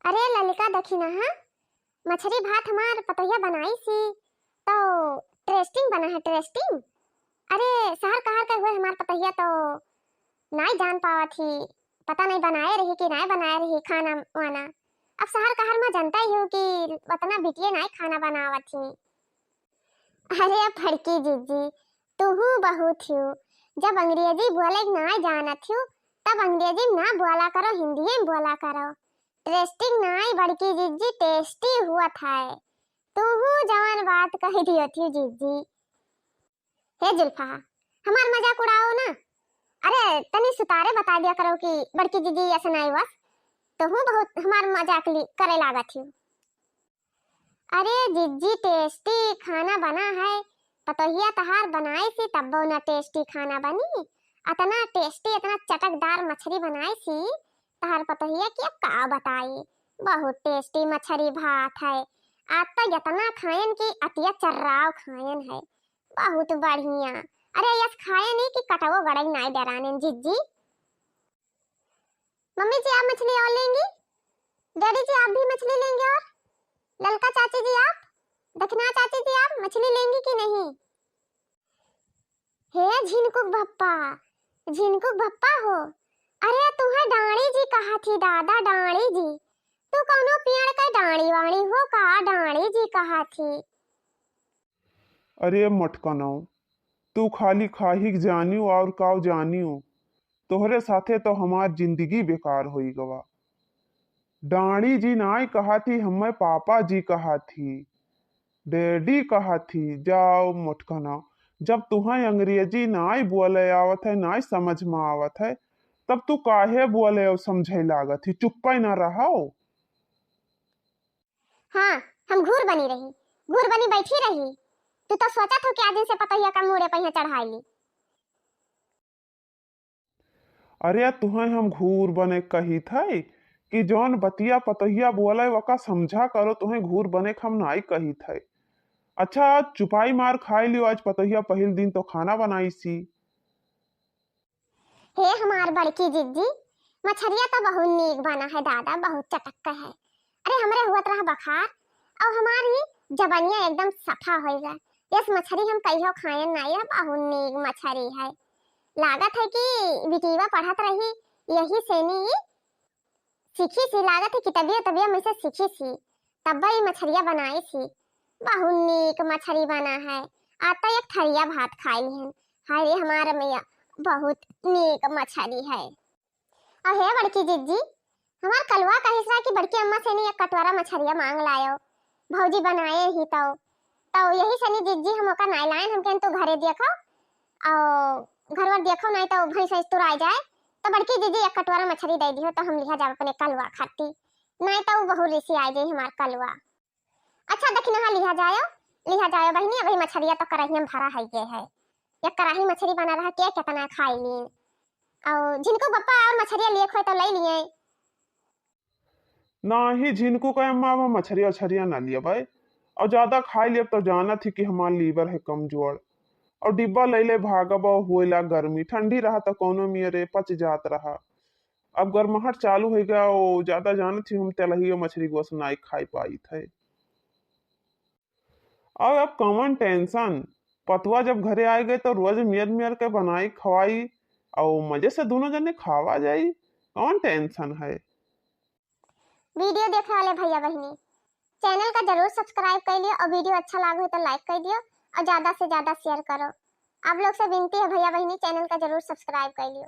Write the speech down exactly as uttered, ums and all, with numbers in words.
अरे ललिका, देखी ना, हाँ, मछरी भात हमार पतोहिया बनाइसी, तो tasting बना है, tasting। अरे, शहर कहर के हुए हमार पतोहिया, तो नाई जान पावत ही, पता नहीं बनाए रही कि नाई बनाए रही खाना वाना। अब शहर कहर में जानता ही हो कि उतना बिटिये नाई खाना बनावत ही। अरे बड़की जिज्जी, तुहू बहुत हो, जब अंग्रेजी बोले के नाई जानत हो, तब अंग्रेजी में ना बोला करो, हिंदी में बोला करो। Tasting नाई बड़की जिज्जी, tasty हुआ था। तुहू जवान बात कह दियो थी जिज्जी। हे जुल्फा, हमार मजाक उड़ाओ ना। अरे, तनी सुतारे बता दिया करो कि बड़की जिज्जी ऐसे नाई बस, तुहू बहुत हमार मजाक ली करे लागत हो। अरे जिज्जी, tasty खाना बना है, पतोहिया तहार बनाइसी तब्बो ना tasty खाना बनी। अतना tasty, अतना चटकदार मछरी बनाइसी तहार पतोहिया कि अब का बताई। बहुत tasty मछरी भात है। आज तो इतना खायन कि अतिया चर्राव खायन है, बहुत बढ़िया। अरे यस खायन ही कि कटवो गड़ई नाई डरानेन जिज्जी। मम्मी जी, आप मछली और लेंगी? डैडी जी, आप भी मछली लेंगे? और ललका चाची जी, आप, दखना चाची जी, आप मछली लेंगी कि नहीं? हे झिनकुक भप्पा, झिनकुक भप्पा हो, अरे तुहे डाँड़ी जी कहा थी दादा, डाँड़ी जी। तू कौनो पेड़ के डाँड़ी वाँड़ी हो का, डाँड़ी जी कहा थी? अरे मटकनौ, तू खाली खाही के जानियो और काव जानियो, तोहरे साथे तो हमार जिंदगी बेकार होई गवा। डाँड़ी जी नाई कहा थी, हमें पापा जी कहा थी, डैडी कहा थी। जाओ मटकनौ, जब तुहें अंग्रेजी नाई बोले आवत है, नाई समझ में आवत है, तब तू काहे बोले और समझे लागत ही? चुप्पे ना रहो। हाँ, हम घूर बनी रही, घूर बनी बैठी रही। तू तो सोचत हो कि आज इनसे पतोहिया का मूड़े पहिया चढ़ाई ली। अरे तुहें हम घूर बने कहित है कि जौन बतिया पतोहिया बोले वका समझा करो, तुहें घूर बने हम नाई कहित है। अच्छा, आज चुपाई मार खाई लियो, आज पतोहिया पहिल दिन तो खाना बनाइसी। हे हमार बड़की जिज्जी, मछरिया तो बहुत नीक बना है दादा, बहुत चटक है। अरे हमरे हुअत रहा बखार, और हमारी जबनिया एकदम सफा होई गए। यस मछरी हम कहियो खायन नाई है, बहुत नीक मछरी है। लागत है कि बिटिया पढ़त रही, यही से नी सीखी सी, लागत है कि तबिया तबिया में से सीखी सी, तब्बे ई मछरिया बनाई सी। बहुत नीक मछरी बना है, आ तो एक थरिया भात खाई लिहन। हाय रे हमार मैया, बहुत नीक मछरी है। अहे बड़की जिज्जी, हमार कलवा कहिस रहा कि बड़की अम्मा से नी एक कटोरा मछरिया मांग लायो, भौजी बनाए ही तो। तो यही से नी जिज्जी हम ओका नाई लायन, हम कहन तू घरे देखो, और घरवर देखो, नाई तो भैंस वैंस तुराई जाए, तो बड़की जिज्जी एक कटोरा मछरी दे दियो, तो हम लिहा जाब अपने कलवा खाती, नाई तो उ बहुत रिसी आ जाई हमार कलवा। अच्छा, दखिनहा लिहा जायो, लिहा जायो बहिनी, अबही मछरिया तो कराही में भरा है ये है। एक कराही मछरी बना रहा, के कितना खाई ली। और जिनको बप्पा और मछरिया लिए खोए तो ले लिए। नाही झिनको कहे, अम्मा, अब हम मछरिया उछरिया ना लियब है। और ज्यादा खाई लियब तो जानत ही कि हमार liver है कमजोर। और डिब्बा ले ले भागब और होएला गर्मी, ठंडी रहा तो कौनो मियरे पच जात रहा। अब गर्माहट चालू हो गया, वो ज्यादा जानत ही हम तेलहिया मछरी गोस नाई खाई पाइत है। अब, अब कौन tension, पतवा जब घरे आए गए तो रोज मियर मियर के बनाई खवाई, और मजे से दोनों जने खावा जाई, कौन tension है। Video देखे वाले भैया बहिनी, channel का जरूर subscribe कर लियो और video अच्छा लागो है तो like कर दियो और ज्यादा से ज्यादा share करो। आप लोग से विनती है भैया बहिनी, channel का जरूर subscribe कर लियो।